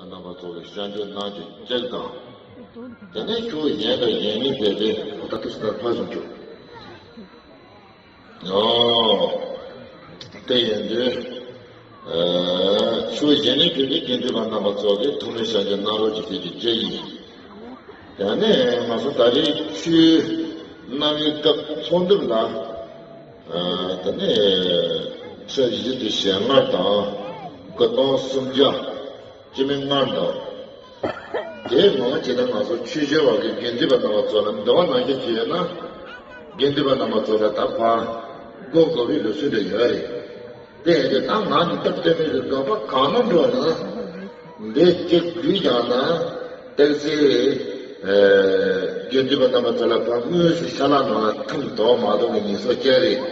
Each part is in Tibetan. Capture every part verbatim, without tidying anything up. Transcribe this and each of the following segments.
རྣམ་པ་ཚོ་གིས་ཤར་བསྐྱོད་གནང་རྒྱུ་གཅིག་དང་། དེ་ནས་ཆོས་གཞན་དང་གཞན་མིན་བྱས་ཏེ་ད་ལྟ་ཞིག་ལ་ཕར་བཟུང་རྒྱུ། ཨོ། དེ་ཡིན་དུས། ཨ། ཆོས་གཞན་ནས་བརྒྱུད་དེ་དགེ་འདུན་པ་རྣམ་པ་ཚོ་གིས་ཐུགས་སྨོན་ཤར་བསྐྱོད་གནང་རོགས་ཀྱིས་ཞེས་ཀྱི་བཅའ་ཡིན། ཡང་ནས་ང་ཚོ་ད་རེས་ཆོས་གནང་བའི་སྐབས་ཚོགས་འདུ་ལ། ཨ། དེ་ནས་ཚེས་བཞི་དེ་ཞལ་སྔ་དང་སྐུ་གདུང་སུམ་བརྒྱ། སྤྱི་མི་ལྔ་དང་། དེའི་མང་ཆེ་ན་ང་ཚོ་ཆོས་བྱེད་པ་གི་དགེ་འདུན་པ་རྣམ་པ་ཚོ་ལ་འདུལ་བ་གནང་མཁན་ཅིག་ཡོད་ན། དགེ་འདུན་པ་རྣམ་པ་ཚོ་ལ་ད་ཕར་སྒོ་དགོ་པའི་ལུགས་སྲོལ་དེ་ཡོད་རེད། དེ་ཡིན་དུས་ད་ང་འདི་སྟབས་བསྟུན་མེད་ཀྱི་དགོན་པ་གང་ན་འགྲོ་ན། འདི་གཅིག་བརྒྱུད་ཀྱང་ན་ཏོག་ཙམ། ཨེ། དགེ་འདུན་པ་རྣམ་པ་ཚོ་ལ་ཕར་དངོས་སུ་ཤ་ལག་ནང་ལ་འཐུང་དོགས་མ་གཏོགས་ཀྱི་ཉེས་གསོག་སྐྱེལ་རེད།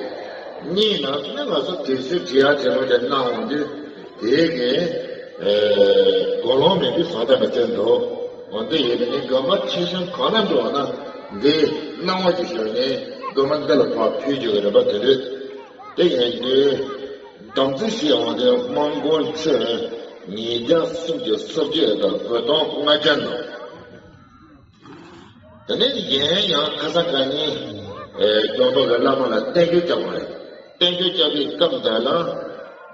གཉིས་ན་ནི་ང་ཚོ་དུས་ཚོད་བྲི་ཡ་བྲི་ལོང་དེ་གནང་འོང་དུས། དེ་གའི། ཨེ། གོ་ལོང་མེད་པའི་བཟོ་ལྟ་མི་བཙན་འདུག་འོ་འདི་ཡིན་ན་ནི་དགོན་པ་ཆེ་ཆུང་གང་ན་འགྲོ་བ་ན་འདི་གནང་བ་ཅིག་ཞུས་ནས་དགོན་པ་འདི་ལ་ཕར་ཕུལ་རྒྱུ་གི་རེ་བ་དེ་འདུག་དེ་ཡིན་དུས་དམ་ཚིག་ཞུས་འོང་དུས་དམངས་སྒོར་ཆུ་ཉིས་བརྒྱ་སུམ་ཅུ་སོ་བརྒྱད་དང་སྒོར་སྟོང་ལྔ་བརྒྱ་ནང་། དེ་ནས་གཞན་ཡང་ཁ་སང་ཁ་ཉིན། ཨེ། དགོན་པ་གི་བླ་མ་ལ་བསྟན་བཅོས་བསྐྱངས་པ་རེད། བསྟན་བཅོས་བསྐྱངས་པའི་སྐབས་དེ་ལ་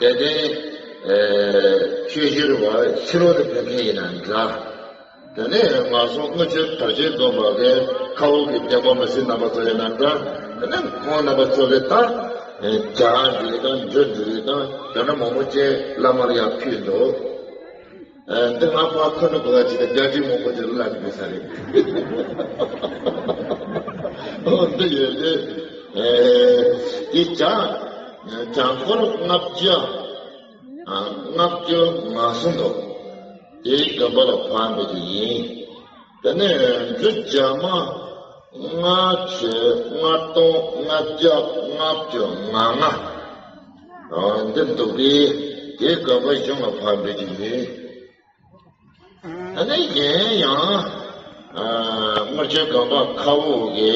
དད་ལྡན། ཨེ། ཆོས་ཞུ་བ་ཕྱི་ལོགས་ནས་ཕེབས་མཁན་ཡིན་ན་འདྲ། དེ་ནས་ང་ཚོ་དངུལ་ཆུ་དར་ཆེན་དགོན་པ་གི་ཁ་དབུགས་ཀྱི་བདེ་མོ་མི་སེར་རྣམ་པ་ཚོ་ཡིན་ན་འདྲ། དེ་ནས་ཁོང་རྣམ་པ་ཚོ་གི་ད། ཨེ། ཇ་འདྲ་དང་འབྲུ་འདྲ་དང་དེ་འདྲ་མང་པོ་ཅིག་བླ་མར་ཡང་ཕུལ་འདུག་ཨ། འདི་ང་ཕར་ཁོ་ནུ་གོ་ལ་ཅི་ད་རྒྱ་ཇུས་མང་པོ་ཅིག་ལ་འདུས་ས་རེད། ཨོ་འདི་ཡོད་རེད། ཨེ། འདི་ཇ། ཇ་འཁོར་ལྔ་བརྒྱ། ཨ། ལྔ་བཅུ་ང་གསུམ་འདུག་དེའི་དགོན་པ་ལ་ཕར་འགྲོ་རྒྱུ་ཡིན། དེ་ནས་འབྲུ་རྒྱ་མ་ལྔ་བཅུ་ལྔ་སྟོང་ལྔ་བརྒྱ་ལྔ་བཅུ་ང་ལྔ། ཨ། འདི་འདུག་པས་དེའི་དགོན་པ་གཞུང་ལ་ཕར་འབུལ་གྱི་ཡིན། དེ་ནས་གཞན་ཡང་། ཨ། དངུལ་ཆུ་དགོན་པ་ཁ་དབུགས་ཀྱི་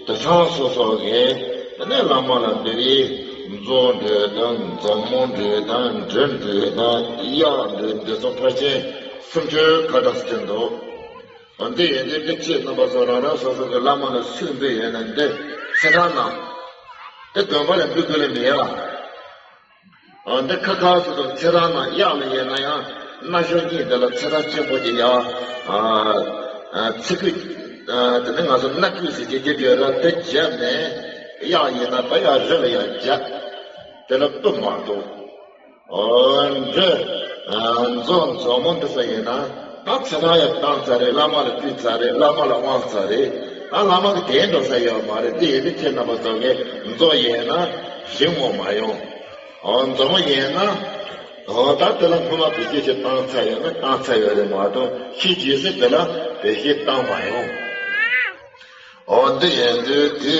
དུད་ཚང་སོ་སོ་གི་དེ་ནས་བླ་མ་ལ་འབུལ་བའི་མཛོ་འདྲ་དང་མཛོ་མོ་འདྲ་དང་འབྲུ་འདྲ་དང་གཡག་འདྲ་འདི་ཚོ་ཕལ་ཆེར་སུམ་ཅུ་ཁ་གྲངས་ཅིག་འདུག་འོ་འདི་ཡིན་དུས་འདི་ཁྱེད་རྣམ་པ་ཚོ་རང་རང་སོ་སོ་གི་བླ་མ་ལ་སུས་འབུལ་ཡོད་ན་འདི་ཚེ་ཐང་ནང་། དེ་དགོན་པ་ལ་འབུལ་དགོས་ལེ་མི་ཡ། འོ་འདི་ཁ་ཁ་སོ་སོ་ཚེ་ཐང་ནང་གཡག་ལ་ཡོད་ན་ཡང་སྣ་ཤོག་གཉིས་འདི་ལ་ཚེ་ཐང་ཆེན་པོ་ཅིག་ཡ། ཨ། ཨ། ཚེ་སྐུད། ཨ། དེ་ནི་ང་ཚོ་སྣ་སྐུད་ཟེར་གྱི་དེ་ཡོད་ར་དེ་བརྒྱབ་ནས་གཡག་ཡིན་ན་ད་ཡ་རི་ལ་ཡ་བརྒྱབ། དེ་ལ་སྤུ་མ་གཏོགས། འོ་འདི། ཨ། མཛོ་མཛོ་མོ་འདི་ཚོ་ཡིན་ན་ད་ཚེ་ཐང་ཡང་བཏང་ཚར་རེད། བླ་མ་ལ་ཕུལ་ཚར་རེད། བླ་མ་ལ་དབང་ཚར་རེད། ད་བླ་མ་གི་དེ་འགྲོ་ས་ཡོད་མ་རེད། དེ་ཡིན་དུས་ཁྱེད་རྣམ་པ་ཚོ་གིས་མཛོ་ཡིན་ན་ཞིམ་མོ་མ་ཡོང་། འོ་མཛོ་མོ་ཡིན་ན། འོ་ད་དེ་ལ་སྔོན་མ་བེད་སྤྱོད་བྱས་བཏང་ཚར་ཡོད་ན་བཏང་ཚར་ཡོད་རེད་མ་གཏོགས་ཕྱིས་རྗེས་སུ་དེ་ལ་བེད་སྤྱོད་བཏང་མ་ཡོང་། འོ་འདི་ཡིན་དུས་དེ་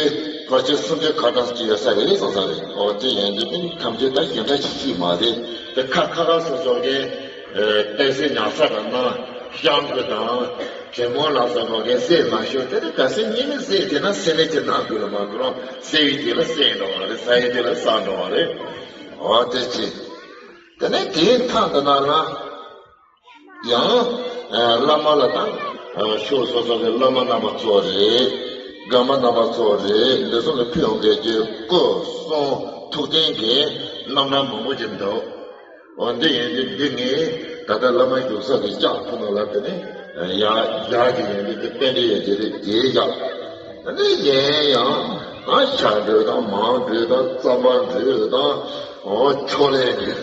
ཕལ་ཆེར་སུམ་ཅུ་ཁ་གྲངས་ཅིག་ཡོད་ས་རེད་བསམ་ས་རེད། འོ་དེ་ཡིན་དུས་ཨ་ནི་ཐམས་ཅད་ད་གཞན་དག་ཅིག་ཅིག་མ་རེད། དེ་ཁ་ཁ་ཁ་སོ་སོ་གི་ཨེ། བསྟན་སྲིད་ཉམས་ས་དང་ན་སྐྱབས་མགོན་དང་དྲེད་མོང་ལ་སོགས་པ་གི་བསད་མ་ཤོར་དེ་ནི་ག་ཚད་ཉིད་ནས་བསད་དེ་ན་བསད་ནས་ཅི་ན་དགོས་ལ་མ་དགོས་རང་བསད་ཡི་དེ་ལ་བསད་འགྲོ་བ་རེད། ཟ་ཡི་དེ་ལ་ཟ་འགྲོ་བ་རེད། འོ་དེ་ཅི། དེ་ནས་དེའི་མཐའ་འདི་ན་ལ། ཡང་། ཨ། བླ་མ་ལ་དང་། ཨ། ཕྱོགས་སོ་སོ་གི་བླ་མ་རྣམ་པ་ཚོ་རེད། དགོན་པ་རྣམ་པ་ཚོ་རེད། འདི་ཚོ་ལ་ཕུལ་ཡོང་མཁན་གྱི་སྐུ་གསུང་ཐུགས་རྟེན་གྱི་རྣམ་གྲངས་མང་པོ་ཅིག་འདུག་འོ་འདི་ཡིན་དུས་འདི་ངས་ད་ལྟ་བླ་མ་བཞུགས་ས་གི་ལྕགས་ཕུ་ནང་ལ་དེ་ནས་ཡར་བཞག་གི་ཡིན་དུས་དེ་རྟེན་འབྲེལ་ཡོད་ཀྱི་རེད། དེ་བཞག་ད་ནི་གཞན་ཡང་ཨ་ཕྱག་འགྲོས་དང་མང་འགྲོས་དང་རྩོམ་པ་འགྲོས་དང་འོ་ཕྱག་ལེན་འགྲོས།